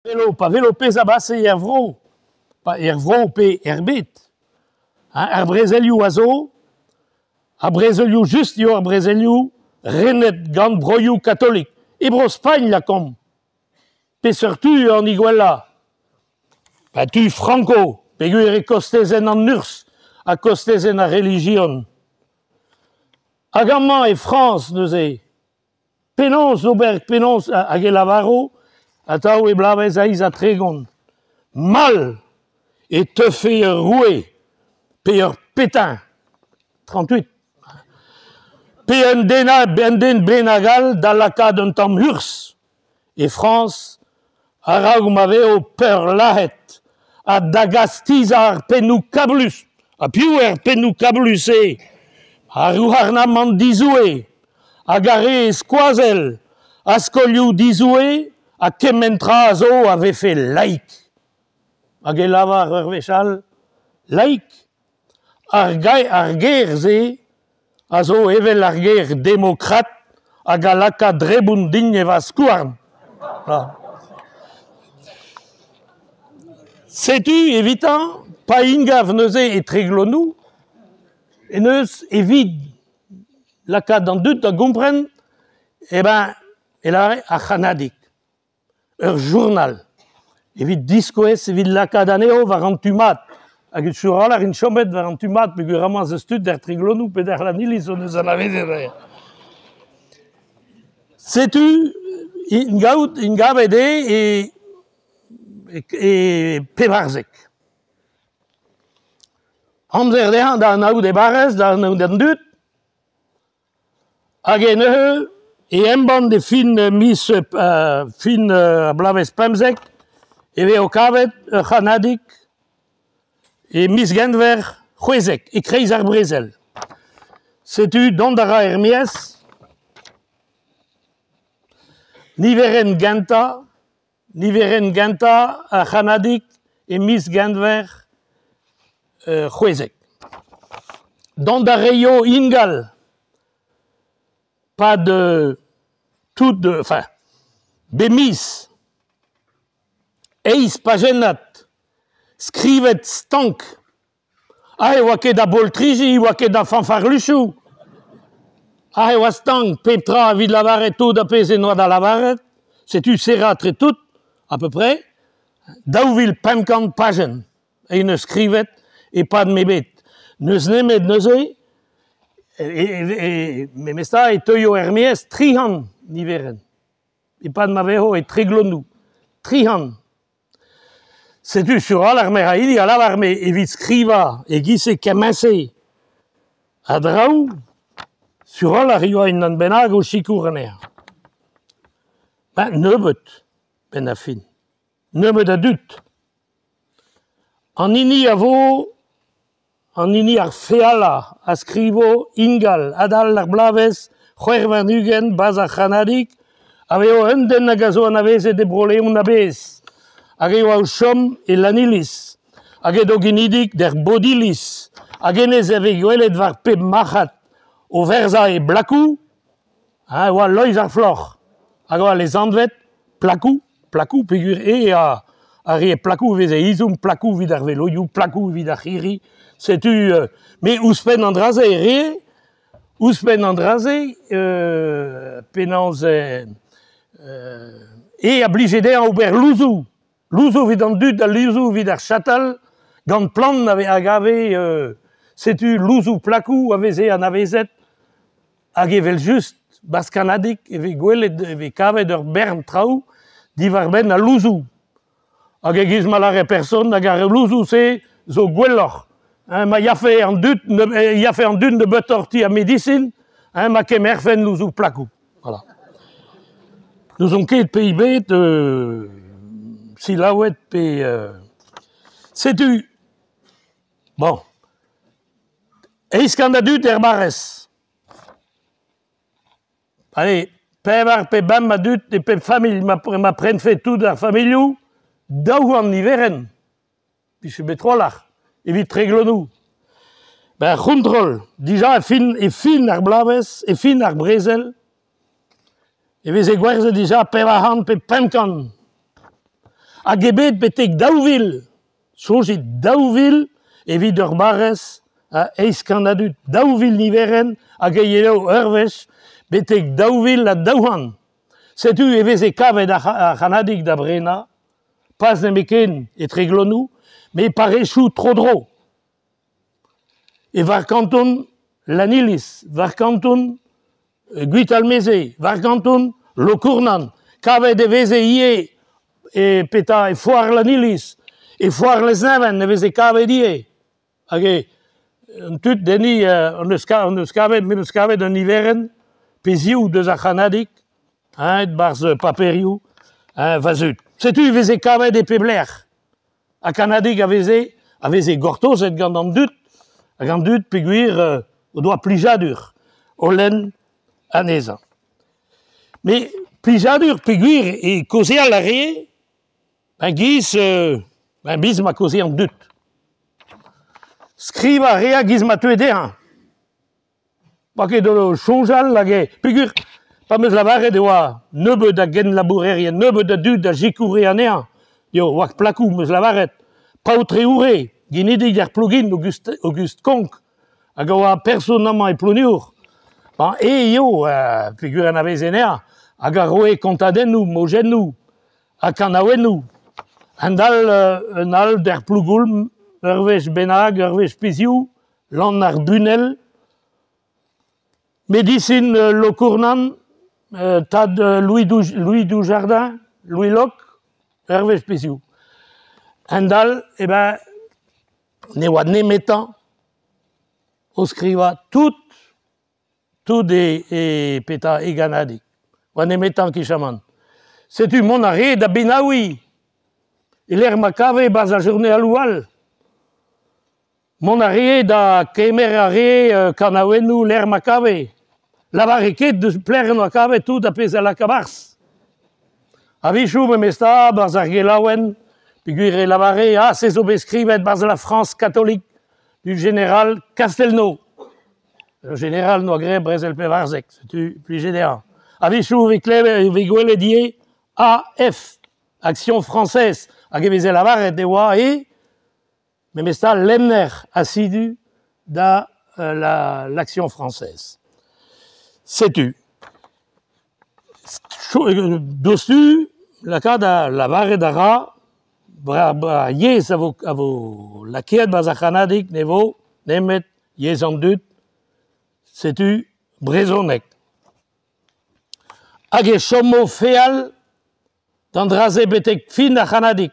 Velo, pa velo pezh a base er vro, pa er vro pe er bed. Ar brezelioù a zo, ar brezelioù just eo ar brezelioù renet gant broioù katolik. E Bro-Spagn lakaomp. Peseurt tu eo an hini gwellañ? Ba tu Franco, peogwir e kostezenn an urzh ha kostezenn ar relijion. Hag amañ e Frañs neuze, Penaos ober, penaos, hag e lavaro atav e bloavezh 38, mall e teufe ur roue pe ur Pétain, 38, pe un den, un den bennak all da lakaat un tamm urzh e Frañs a-raok ma vezo peurlazhet ha da gastizañ ar pennoù kablus. Ha piv eo ar pennoù kablus-se? Ar gouarnamant dizoue hag ar re skoazell ha skolioù dizoue ha kement tra a zo a vefe laik. Hag e lavar ur wech all, laik, ar ar ger-se a zo evel ar ger demokrat hag a laka drebon din e va skouarn. Setu evitañ pa ingav neuze e Treglonou en deus evit lakaat an dud da gompren eh ben e lâre ar c'hannadig. Ur journal evit diskouez, evit lakaat anezho war an tu mat. Hag sur a-walc'h int chomet war an tu mat peogwir amañ ez eus tud er Triglonoù pe d'ar Lanniliz hon eus anavezet anezhe. Setu int gaout int gavet eo e e 14. Amzer dezhañ da anaout e barrez, da anaout an dud. Hag e neuze e embann e fin miz fin ar bloavezh 15 e vezo kavet ur c'hannadig e miz Genver 16 e-kreiz ar brezel. Setu dont a ra er-maez niverenn gentañ Niverenn gentañ ar c'hannadig e miz Genver 16. Dont a reio ingal 'pad tout enfin bep miz eizh pajennad skrivet stank. Aze e oa ket a boltriji, e oa ket a fanfarluchoù. Aze e oa stank pep tra evit lavaret tout ar pezh en doa da lavaret. Setu serrañ tre tout, à peu près, 2500 pajenn en deus skrivet e-pad m'eo bet. N'eus nemet neuze, memestra e teuio er-maez 300 niverenn, e-pad ma vezo e Treglonou. 300. Setu sur a-walc'h me ra hini a lavar me evit skrivañ e-giz-se kement-se a draoù sur a-walc'h e oa unan bennak o sikour anezhañ. Ben nebeut 'benn ar fin, nebeut a dud. An hini a vo An hini ar fealañ a skrivo ingal adal ar bloavezh 26 'barzh ar c'hannadig a vezo un den hag a zo anavezet e Bro-Leon a-bezh hag e oa o chom e Lanniliz hag edo genidik d'er Bodiliz hag hennezh a vez gwelet war pep marc'had o werzhañ e blakoù e oa Loeiz ar Floc'h hag a oa lesanvet Plakoù, plakoù peogwir eo ar re plakoù e veze ezhomm plakoù evit ar veloioù, plakoù evit ar c'hirri. Setu met ouzhpenn an dra-se e ree, ouzhpenn an dra-se penaos eo a blije dezhañ ober louzoù, louzoù evit an dud ha louzoù evit ar chatal gant plant a gave setu louzoù plakoù a veze anavezet Hag evel-just, 'barzh Kannadig e vez gwelet, e vez kavet ur bern traoù diwar-benn al louzoù. Hag e-giz ma lâre person, hag ar louzoù-se zo gwelloc'h. Hein, ma yafe an dud, e yafe an dud nebeutoc'h ti ar medisin, hein, ma kemerfen louzoù plakoù. Voilà. N'ouzon ket pe bet selaouet pe... Setu, bon, 800 a dud er barrez. Allez, pevar pe bemp a dud e pep familh ma prenfe tout ar familhoù, daou an niverenn. Vije bet trawalc'h evit Treglonou. Ben, ar c'hontrol, dija e fin, e fin ar bloavezh, e fin ar brezel, e veze gwerzhet dija 400 pe 500. Hag eo bet betek 2000, soñjit 2000 evit ur barrez a eizh kant a dud, 2000 niverenn hag e yelo ur wech betek 2002. Setu e veze kavet ar c'hannadig da brenañ, pas nemetken e Treglonoù, met parrezioù tro-dro. E war kanton Lanniliz, war kanton Gwitalmeze, war kanton Lokournan. Kavet e veze ivez e petra e foar Lanniliz, e foar Lesneven e veze kavet ivez. Hag eo an tud enni hon eus hon eus kavet, me 'm eus kavet un niverenn pe ziv deus ar c'hannadig aet 'barzh paperioù va zud. Setu e veze kavet e pep lec'h. Ha Kannadig a veze a veze gortozet gant an dud hag an dud peogwir o doa plijadur o lenn anezhañ. Met plijadur peogwir e kaozeal a ree a-giz a-giz ma kaoze an dud. Skrivañ a rea e-giz ma teue dezhañ. 'Oa ket o soñjal hag eo peogwir pa 'm eus lavaret e oa nebeut a genlabourerien, nebeut a dud a sikoure anezhañ, eo war plakoù 'm eus lavaret, paotr-eoure, ginidig er Plougin, Auguste, Auguste Konk, hag a oa person amañ e Ploneour. Beñ eñ eo peogwir anaveze anezhañ hag a roe kontadennoù, mojennoù ha kanaouennoù. A-hend-all un all d'er Plougoulm, ur wech bennak, ur wech pezhioù, Lann ar Bunel, medisin Lokournan, tad Louis Louis Dujardin, Louis Locke, hervez pezhioù. A-hend-all eh ben ne oa nemetañ o skrivañ tout Tout e, e petra e gannadig. Oa nemetañ kichamant. Setu mont a ree da bennaouiñ e-lec'h ma kave e-barzh ar journaloù all. Mont a ree da kemer a ree kanaouennoù lec'h ma kave. Lavare ket deus pelec'h en doa kavet tout ar pezh a laka 'barzh. A-wechoù memestra 'barzh ar gelaouenn peogwir e lavare ah se zo bet skrivet 'barzh la France catholique du général Castelnau. Ur jeneral 'noa graet brezel 14, setu plijet dezhañ. A-wechoù e vez klevet e vez gwelet ivez AF, Action Française, hag e veze lavaret e oa e memestra lenner asidu da l'Action Française. Setu. Diouzhtu lakaat da lavaret a ra ar yezh a vo a vo lakaet 'barzh ar c'hannadig ne vo nemet yezh an dud, setu brezhoneg. Hag e chomo feal d'an dra-se betek fin ar c'hannadig.